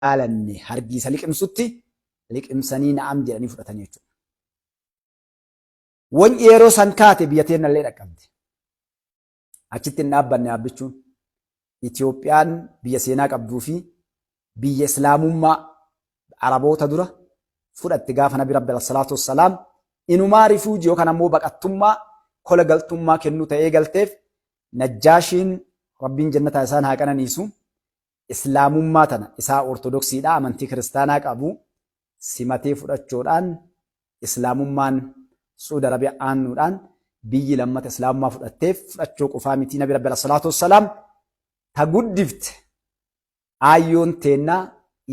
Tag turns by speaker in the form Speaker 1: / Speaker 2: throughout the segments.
Speaker 1: Jaalanne hargiisa liqimsutti liqimsanii na'am jedhanii fudhatanii jechuudha. Wanyi yeroo san kaate biyya teennallee dhaqqabde. Achitti hin dhaabbanne dhaabbichuun. Itoophiyaan biyya seenaa qabduu fi biyya islaamummaa Araboota dura fudhatte gaafa Nabi Rabbi salaatu wassalaam inumaa rifuujii yookaan ammoo baqattummaa kola galtummaa kennuu ta'ee galteef Najjaashiin, Rabbiin jannataa isaan haa qananiisu, Islaamummaa tana isaa Ortodoksiidha, amantii kiristaanaa qabu simatee fudhachuudhaan Islaamummaan Su'uud Arabiyaa aannuudhaan biyyi lammata Islaamummaa fudhatteef fudhachuu qofaa mitii Nabi Rabbi salaatu wassalaam ta guddifte aayyoon teennaa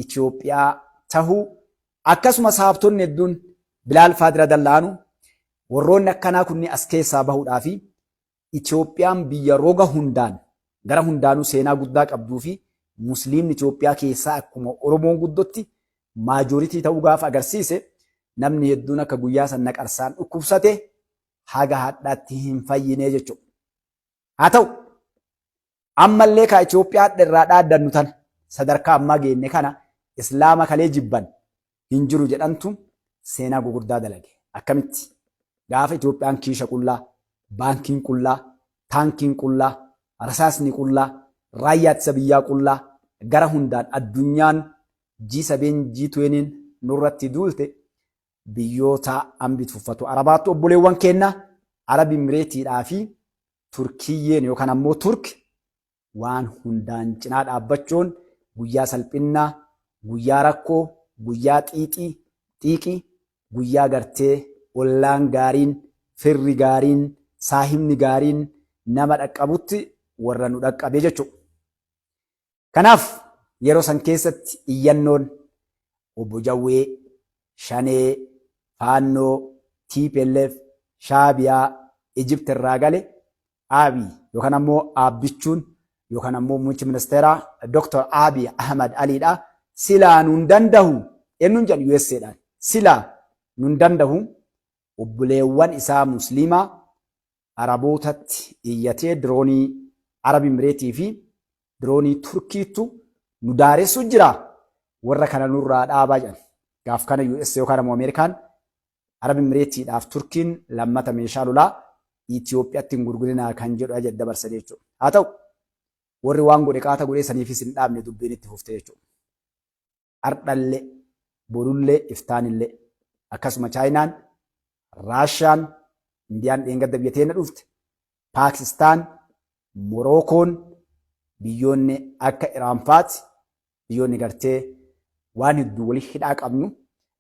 Speaker 1: Itoophiyaa tahuu akkasuma sahabtonni hedduun Bilaal Faadira Dallaanu warroonni akkanaa kunni as keessaa bahuudhaa fi Itoophiyaan biyya roga hundaan gara hundaanuu seenaa guddaa qabduu fi Musliimni Itoophiyaa keessaa akkuma Oromoon guddotti maajoritii ta'uu gaafa agarsiise namni hedduun akka guyyaa san naqarsaan dhukkubsate haga hadhaatti hin fayyinee jechuudha. Haa ta'u ammallee kaa Itoophiyaa hadha irraa dhaaddannu tana sadarkaa ammaa geenne kana Islaama kalee jibban hin jiru jedhantu seenaa gugurdaa dalage. Akkamitti? Gaafa Itoophiyaan kiisha qullaa, baankiin qullaa, taankiin qullaa, rasaasni qullaa, raayyaa ittisa biyyaa qullaa, gara hundaan addunyaan G7 G20n nurratti duulte biyyoota ambi tuffatu Arabaattu obboleewwan keenna Arab Imireetiidhaa fi Turkiyyeen yookaan ammoo Turk waan hundaan cinaa dhaabbachuun guyyaa salphinnaa, guyyaa rakkoo, guyyaa xiixii, xiiqii, guyyaa gartee ollaan gaariin, firri gaariin, saahibni gaariin nama dhaqqabutti warra nu dhaqqabe jechuudha. Kanaaf yeroo san keessatti iyyannoon Obbo Jawwee, Shanee, Faannoo, tplf, Shaabiyaa, Ijipt irraa gale Abiy yookaan ammoo Aabbichuun yookaan ammoo muummichi ministeeraa Dr. Abiy Ahmad Aliidha. Silaa nun dandahu eenyuun jedhan USAdhaan silaa nun dandahu obboleewwan isaa musliimaa Arabootatti iyyatee diroonii Arab Imireetii fi diroonii Turkiittu nu daaressu jira warra kana nurraa dhaabaa jedhan. Gaaf kana US yookaan ammoo Ameerikaan Arab Imireetiidhaaf Turkiin lammata meeshaa lolaa Itoophiyaatti hin gurgurinaa kan jedhu ajaja dabarsan jechuudha. Haa ta'u warri waan godhe qaata godhee saniifis hin dhaabne dubbiin itti fufte jechuudha. Ardhallee, borullee, iftaanillee akkasuma Chaayinaan, Raashaan, Indiyaan dheengadda biyya teenna dhufte, Paakistaan, Morookoon, biyyoonni akka Iraan faati biyyoonni gartee waan hedduu wali hidhaa qabnu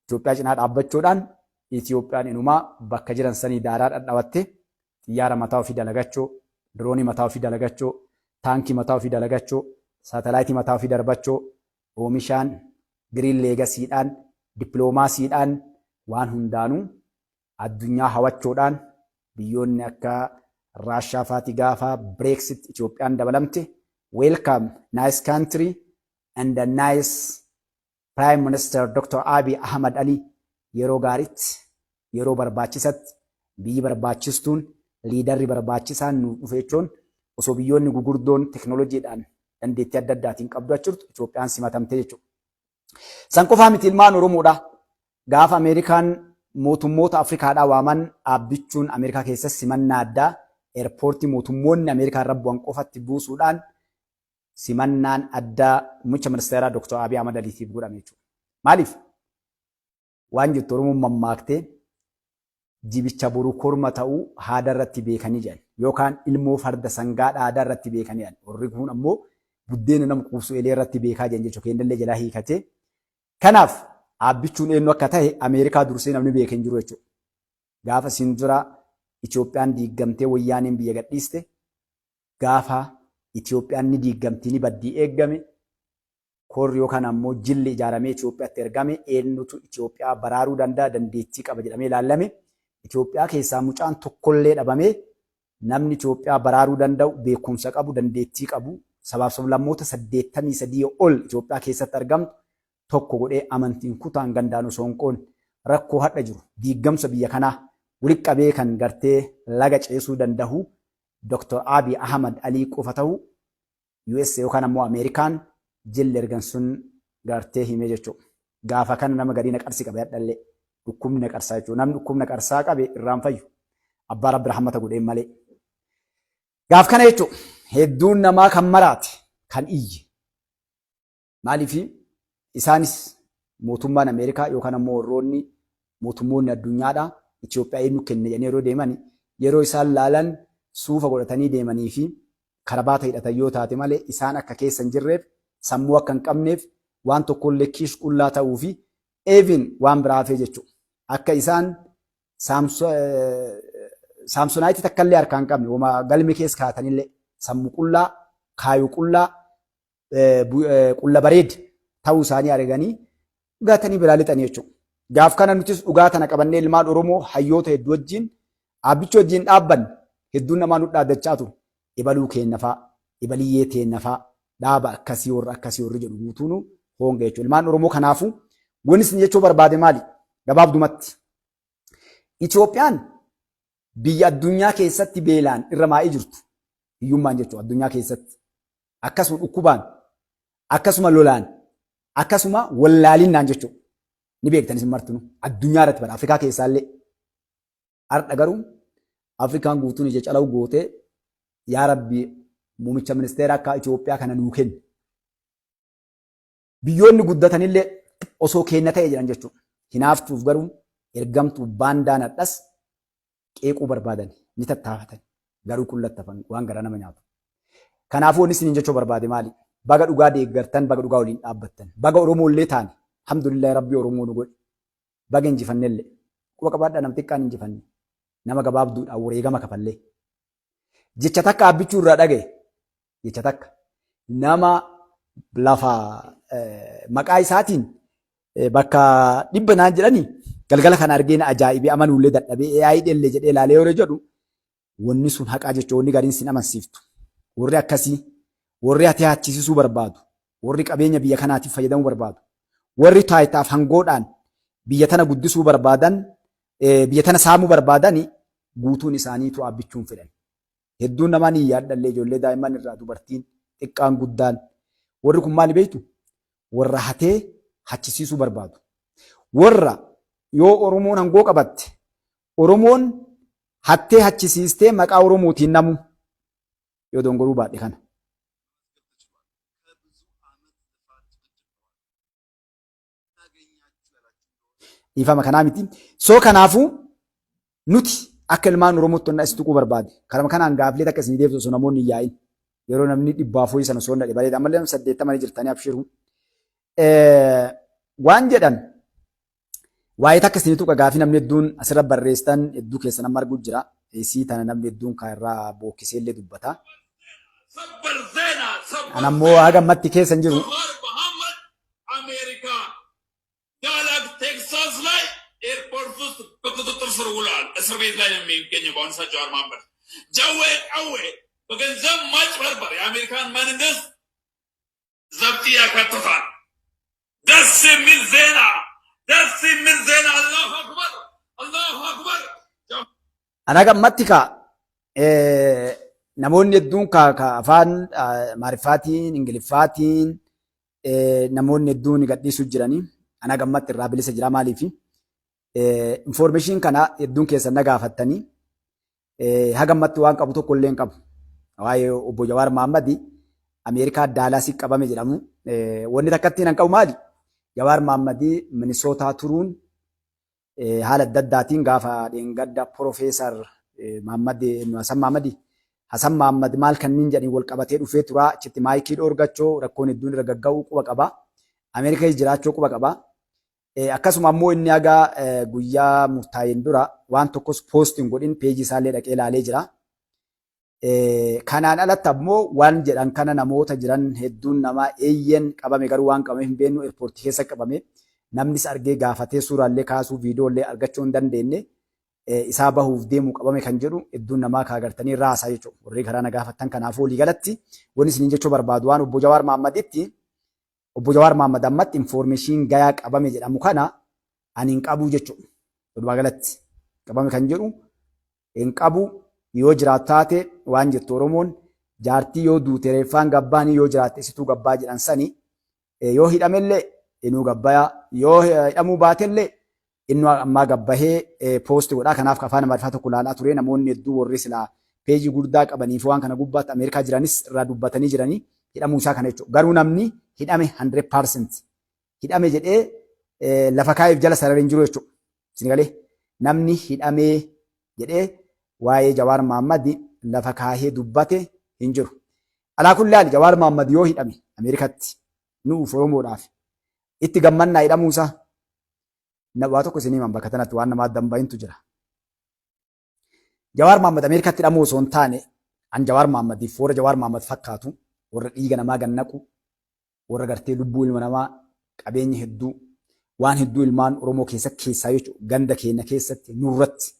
Speaker 1: Itoophiyaa cinaa dhaabbachuudhaan Itoophiyaan inumaa bakka jiran sanii daaraa dhadhawatte xiyyaara mataa ofii dalagachuu, diroonii mataa ofii dalagachuu, taankii mataa ofii dalagachuu, saatalaayitii mataa ofii darbachuu, oomishaan, giriin leegasiidhaan, dippiloomaasiidhaan waan hundaanuu addunyaa hawachuudhaan biyyoonni akka Raashaa faati gaafa Brexit Itoophiyaan dabalamte welcome nice country and a nice Prime Minister Dr. Abiy Ahmad Ali yeroo gaariitti yeroo barbaachisatti biyyi barbaachistuun liidarri barbaachisaan nuuf dhufe jechuun osoo biyyoonni gugurdoon teknooloojiidhaan dandeettii adda addaatiin qabdu achirtu Itoophiyaan simatamte jechuudha. San qofaa miti ilmaan Oromoodha. Gaafa Ameerikaan mootummoota Afrikaadhaa waaman dhaabbichuun Ameerikaa keessatti simannaa addaa eerpoortii mootummoonni Ameerikaa irra bu'an qofatti buusuudhaan simannaan addaa muummicha ministeeraa Dr. Abiy Ahmad Aliitiif godhame jechuudha. Maaliif? Waan jettu Oromoon mammaaktee jibicha boru korma ta'uu haada irratti beekanii jedhan yookaan ilmoo farda sangaa dhaadaa irratti beekanii jedhan. Warri kun ammoo buddeena nama quubsu eelee irratti beekaa jedhan jechuudha. Keennallee jalaa hiikatee. Kanaaf dhaabbichuun eenyu akka ta'e Ameerikaa dursee namni beeke hin jiru jechuudha. Gaafa isin dura Itoophiyaan diiggamtee wayyaaneen biyya gadhiiste gaafa Itoophiyaan ni diiggamtii ni baddii eeggame korri yookaan ammoo jilli ijaaramee Itoophiyaatti ergame eenyutu Itoophiyaa baraaruu danda'a dandeettii qaba jedhamee ilaallame. Itoophiyaa keessaa mucaan tokkollee dhabamee namni Itoophiyaa baraaruu danda'u beekumsa qabu dandeettii qabu sabaaf sablammoota 83 ol Itoophiyaa keessatti argamtu tokko godhee amantiin kutaan gandaan osoo hin qoodne rakkoo hadha jiru diiggamsa biyya kanaa walitti qabee kan gartee laga ceesuu dandahu Dr. Abiy Ahmad Alii qofa ta'uu US yookaan ammoo Ameerikaan jilli ergan sun gartee himee jechuudha. Gaafa kana nama garii naqarsi qabe hadhallee dhukkubni naqarsaa jechuudha. Namni dhukkubni naqarsaa qabe irraan fayyu. Abbaa Rabbi rahmata godheen malee. Gaaf kana jechuudha. Hedduun namaa kan maraate kan iyye. Maaliif isaanis mootummaan Ameerikaa yookaan ammoo warroonni mootummoonni addunyaadhaa Itoophiyaa eenyu kenne jedhanii yeroo deeman yeroo isaan laalan suufa godhatanii deemanii fi karabaata hidhatan yoo taate malee isaan akka keessa hin jirreef sammuu akka hin qabneef waan tokkollee kiish qullaa ta'uu fi even waan biraa hafee jechuudha. Akka isaan saamsonaayitii takkallee harkaa hin qabne wama galmi keessa kaatanillee sammuu qullaa kaayuu qullaa qulla bareed ta'uu isaanii arganii dhugaatanii biraa lixanii jechuudha. Gaaf kana nutis dhugaa tana qabannee ilmaan Oromoo hayyoota hedduu wajjin dhaabbicha wajjin dhaabbanne hedduun namaa nu dhaaddachaa ture. Ebaluu keenna faa, ebaliyyee teenna faa, dhaaba akkasii warra akkasii warri jedhu guutuunu hoonga jechuudha. Ilmaan Oromoo kanaafuu wanni isin jechuu barbaade maali? Gabaabdumatti. Itoophiyaan biyya addunyaa keessatti beelaan irra maa'ii jirtu hiyyummaan jechuudha addunyaa keessatti. Akkasuma dhukkubaan, akkasuma lolaan, akkasuma wallaalinnaan jechuudha. Ni beektan isin martinuu addunyaa irratti bara Afrikaa keessaallee. Har'a garuu Afrikaan guutuun ija calawu gootee yaa Rabbi muumicha ministeera akka Itoophiyaa kana nuu kenni. Biyyoonni guddatanillee osoo kenna ta'e jedhan jechuudha. Hinaaftuuf garuu ergamtuu baandaan hadhas qeequu barbaadan ni tattaafatan garuu qullattafan waan garaa nama nyaatu. Kanaafuu wanni isiniin jechuu barbaade maali? Baga dhugaa deeggartan, baga dhugaa waliin dhaabbattan, baga Oromoollee taane, alhamdulillahi Rabbii Oromoo nu godhe. Baga injifannellee. Quba qabaadhaa nam xiqqaan injifanne. Nama gabaabduudhaan wareegama kafallee. Jecha takka abbichuu irraa dhagaye. Jecha takka. Nama lafa maqaa isaatiin bakka dhibba naan jedhanii galgala kana argee na ajaa'ibee amanuullee dadhabee AI dhellee jedhee ilaalee yeroo jedhu wanni sun haqaa jechuun wanni gariin sin amansiiftu. Warri akkasii warri hatee hachisisuu barbaadu warri qabeenya biyya kanaatiif fayyadamuu barbaadu warri taayitaaf hangoodhaan biyya tana guddisuu barbaadan biyya tana saamuu barbaadan guutuun isaaniitu abbichuun fedhan. Hedduun namaa ni yaadhallee ijoollee daa'imman irraa dubartiin xiqqaan guddaan warri kun maali beektu? Warra hatee hachisiisuu barbaadu. Warra yoo Oromoon hangoo qabatte Oromoon hattee hachisiistee maqaa Oromootiin namu yoo dongoruu baadhe kana. Dhiifama kanaa miti. So kanaafuu nuti akka ilmaan Oromootti onnaa isin tuquu barbaade. Karama kanaan gaaffilee takka isin deebisu osoo namoonni hin yaa'in. Yeroo namni dhibbaa afurii sana osoo hin dhadhe bareeda. Ammallee 80 jirtanii abshiru. Waan jedhan waa'ee takka isin tuqa gaafii namni hedduun asirra barreessitan hedduu keessa nama arguu jira. Isii tana namni hedduun kan irraa bookkisee illee dubbata.
Speaker 2: ሰበር ዜና ሰበር
Speaker 1: An ammoo haga ammatti keessa hin jiru.
Speaker 2: ጀዋር መሐመድ አሜሪካ ዳላስ ቴክሳስ ላይ ኤርፖርት ውስጥ በቁጥጥር ስር ውሏል። እስር ቤት ላይ ነው የሚገኘው በአሁኑ ሰዓት ጀዋር መሐመድ። ጀዌ ቀዌ በገንዘብ ማጭበርበር የአሜሪካን መንግስት ዘብጥያ ከቶታል። ደስ የሚል ዜና፣ ደስ የሚል ዜና። አላሁ አክበር፣ አላሁ አክበር።
Speaker 1: An haga ammatti ka namoonni hedduun ka afaan Amaariffaatiin, Ingiliffaatiin namoonni hedduun gadhiisuu jiranii. An haga ammatti irraa bilisa jira maaliifi information kana hedduun keessan na gaafattanii haga ammatti waan qabu tokko illee hin qabu. Waa'ee obbo Jawaar Mahaammad Ameerikaa Daalaasii qabame jedhamu. Wanni takka ittiin hin qabu maali? Jawaar Mahaammad Minisootaa turuun haala adda addaatiin gaafa dheengadda Profeesar Mahaammad Hasan Mahaammad Hasan Mahaammad maal kanneen jedhanii wal qabatee dhufee tura. Achitti maayikii dhoorgachoo rakkoon hedduun irra gagga'uu quba qaba. Ameerikaa jiraachuu quba qaba. Akkasuma ammoo inni haga guyyaa murtaa'een dura waan tokkos post hin godhin peejii isaallee dhaqee ilaalee jira. Kanaan alatti ammoo waan jedhan kana namoota jiran hedduun namaa eeyyen qabame garuu waan qabame hin beeknu eerpoortii keessa qabame namnis argee gaafatee suuraallee kaasuu viidiyoolee argachuu hin dandeenye isaa bahuuf deemu qabame kan jedhu hedduun namaa kaagartanii raasaa jechuudha. Warri karaa na gaafattan kanaafuu walii galatti wanni isiniin jechuu barbaadu waan obbo Jawaar Mahaammaditti obbo Jawaar Mahaammad ammatti information gayaa qabame jedhamu kana ani hin qabu jechuudha. Walumaa galatti qabame kan jedhu hin qabu yoo jiraatu taate waan jettu Oromoon jaartii yoo duute reeffaan gabbaanii yoo jiraatte isituu gabbaa jedhan sani. Yoo hidhamellee inuu gabbayaa, yoo hidhamuu baatellee inni ammaa gabbahee post godhaa. Kanaaf afaan Amaariffaa tokko ilaalaa ture. Namoonni hedduu warri silaa peejii guddaa qabaniif waan kana gubbaatti Ameerikaa jiranis irraa dubbatanii jiranii hidhamuu isaa kana jechuudha. Garuu namni hidhame 100% hidhame jedhee lafa kaa'eef jala sararee hin jiru jechuudha. Isin galee, namni hidhamee jedhee waa'ee Jawaar Mahaammad lafa kaahee dubbate hin jiru. Alaa kulli Jawaar Mahaammad yoo hidhame Ameerikaatti nuuf Oromoodhaaf itti gammannaa hidhamuusaa. Waa tokko isin himan, bakka kanatti waan nama adda hin bahintu jira. Jawaar Mahaammad Ameerikaatti hidhamuu osoo hin taane, an Jawaar Mahaammadiif warra Jawaar Mahaammad fakkaatu, warra dhiiga namaa gannaqu, warra gartee lubbuu ilma namaa, qabeenya hedduu, waan hedduu ilmaan Oromoo keessa keessaa jechuudha, ganda keenya keessatti nurratti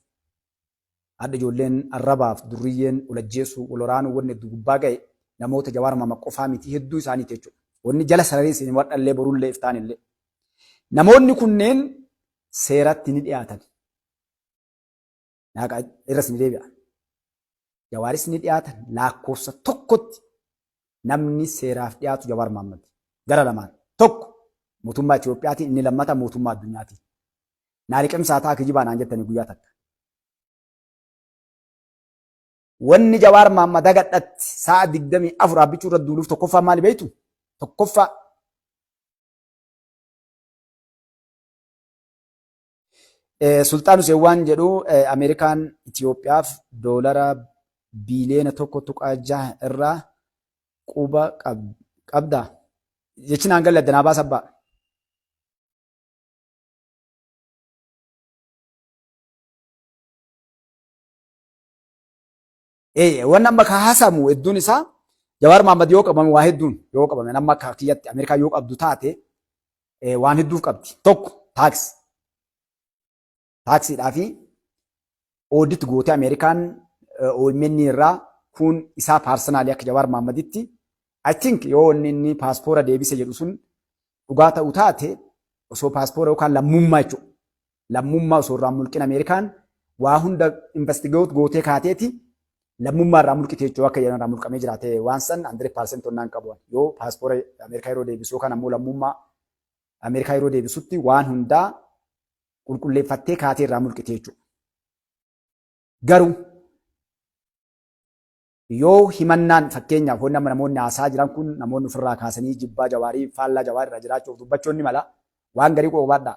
Speaker 1: hadha ijoolleen arrabaaf durriyyeen walajjeessuu, wal waraanuu, wanni hedduu gubbaa ga'e namoota Jawaar Mahaammad qofaa miti, hedduu isaaniiti jechuudha. Wanni jala sararee isin wadhallee borullee iftaanillee. Namoonni kunneen seeratti ni dhiyaatan. Irras ni deebi'a. Jawaaris ni dhiyaatan. Lakkoofsa tokkotti namni seeraaf dhiyaatu Jawaar Mahaammad. Gara lamaan. Tokko mootummaa Itiyoophiyaatiin, inni lammata mootummaa addunyaatiin. Naa liqimsaa ta'a, kijibaa naan jettanii guyyaa takka. Wanni Jawaar Mahaammad hagadhatti sa'a 24 dhaabbichuu irra duuluuf tokkoffaa maali beektu? Tokkoffaa, Sultaan Hussein waan jedhu, Ameerikaan Itiyoophiyaaf doolara biiliyoona 1.6 irraa quba qabda. Jechi naan galle, adda naa baasa abbaa. Wanni amma ka haasamu hedduun isaa Jawaar Mahaammad yoo qabame, waa hedduun yoo qabame, amma akka kiyyatti Ameerikaa yoo qabdu taate waan hedduuf qabdi. Tokko taaksii. Taaksiidhaa fi audit gootee Ameerikaan OMN irraa kun isaa personally akka Jawaar Mahaammaditti, I think yoo inni paaspoora deebise jedhu sun dhugaa ta'u taate, osoo paaspoora yookaan lammummaa jechuudha. Lammummaa osoo irraa mulqin Ameerikaan waa hunda investigate gootee kaateeti lammummaa irraa mulqite jechuudha. Akka jedhan irraa mulqamee jiraate waan san 100% onnaan qabu. Yoo paaspoora Ameerikaa yeroo deebisu yookaan ammoo lammummaa Ameerikaa yeroo deebisutti waan hundaa qulqulleeffattee kaatee irraa mulqite jechuudha. Garuu yoo himannaan, fakkeenyaaf wanni amma namoonni haasaa jiran kun, namoonni ofirraa kaasanii jibbaa Jawaarii, faallaa Jawaarii irraa jiraachuuf dubbachuun ni mala. Waan garii qobaadha.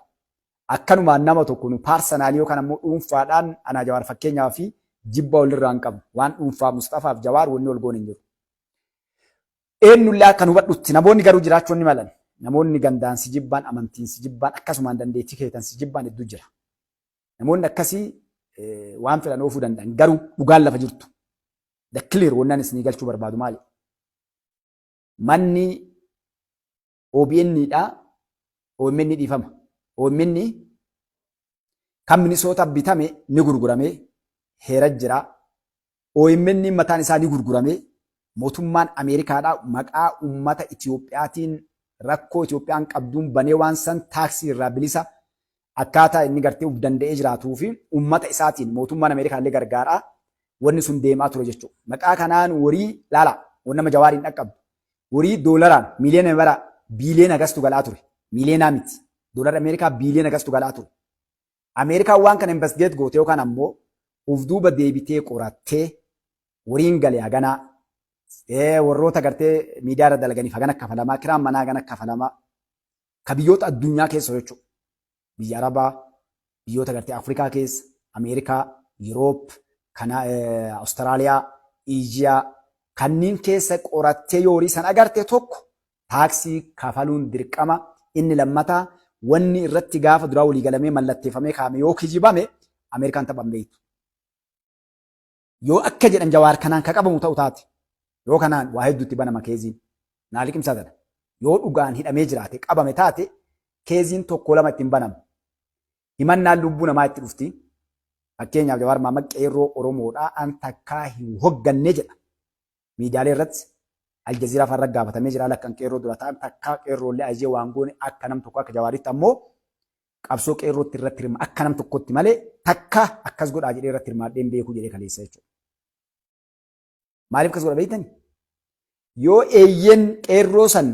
Speaker 1: Akkanumaan nama tokko nu personally yookaan ammoo dhuunfaadhaan anaa Jawaar fakkeenyaa fi jibba walirraa hin qabnu. Waan dhuunfaa Mustafaaf Jawaar wanni wal goone hin jiru. Eenyullee akka nu hubadhutti namoonni garuu jiraachuun ni malan. Namoonni gandaan si jibbaan, amantiin si jibbaan, akkasumaan dandeettii keetan si jibbaan hedduu jira. Namoonni akkasii waan fedhan oofuu danda'an, garuu dhugaan lafa jirtu. The clear wannan isinii galchuu barbaadu maali? Manni OBN dha. OMN, dhiifama. OMN kan Minisoota bitame ni gurgurame, heera jira. OMN mataan isaa ni gurgurame. Mootummaan Ameerikaadha maqaa uummata Itiyoophiyaatiin rakkoo Itiyoophiyaan qabduun banee waan san taaksii irraa bilisa akkaataa inni gartee uf danda'ee jiraatuu fi uummata isaatiin mootummaan Ameerikaa illee gargaaraa wanni sun deemaa ture jechuudha. Maqaa kanaan horii laala, wanni nama Jawaariin dhaqqabdu. Horii doolaraan miiliyoona bara biiliyoona gastu galaa ture. Miiliyoonaa miti. Doolarri Ameerikaa biiliyoona gastu galaa ture. Ameerikaan waan kana investigate goote yookaan ammoo uf duuba deebitee qorattee horiin gale haganaa, warroota gartee miidiyaa irra dalaganiif hagana kafalamaa, kiraan manaa hagana kafalamaa, ka biyyoota addunyaa keessa jechuudha. Biyya Arabaa, biyyoota gartee Afrikaa keessa, Ameerikaa, Yuroop, kana Awustiraaliyaa, Iijiyaa kanneen keessa qorattee yoo horii san agarte, tokko taaksii kafaluun dirqama, inni lammataa wanni irratti gaafa duraa walii galamee mallatteeffamee kaa'ame yoo kijibame Ameerikaan taphan beektu. Yoo akka jedhan Jawaar kanaan ka qabamu ta'u taate, yoo kanaan waa hedduutti banama keeziin. Naa liqimsaa tana. Yoo dhugaan hidhamee jiraate, qabame taate, keeziin tokko lama ittiin banamu. Himannaan lubbuu namaa itti dhufti. Fakkeenyaaf Jawaar Mahaammad qeerroo Oromoodhaa an takkaa hin hogganne jedha. Miidiyaalee irratti Aljaziiraa fa'aa irra gaafatamee jira, lakkan qeerroo dura ta'an takkaa qeerroollee ajee waan goone, akka nam tokko akka Jawaaritti ammoo qabsoo qeerrootti irratti hirma akka nam tokkotti malee takka akkas godhaa jedhee irratti hirmaadheen beekuu jedhee kaleessa jechuudha. Maaliif akkas godha beektani? Yoo eeyyeen qeerroo san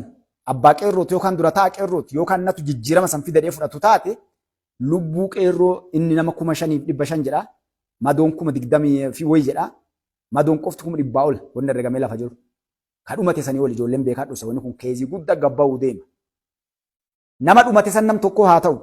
Speaker 1: Abbaa qeerrooti yookaan dura ta'a qeerrooti yookaan natu jijjiirama san fidadhee fudhatu taate, lubbuu qeerroo inni nama 5,500 jedha. Madoon 20,000 fi wayi jedha. Madoon qofti 100,000 ol wanni herregamee lafa jiru. Ka dhumate sanii ol ijoolleen beekaa dhusa, wanni kun keezii guddaa gabba'uu deema. Nama dhumate san nam tokko haa ta'u.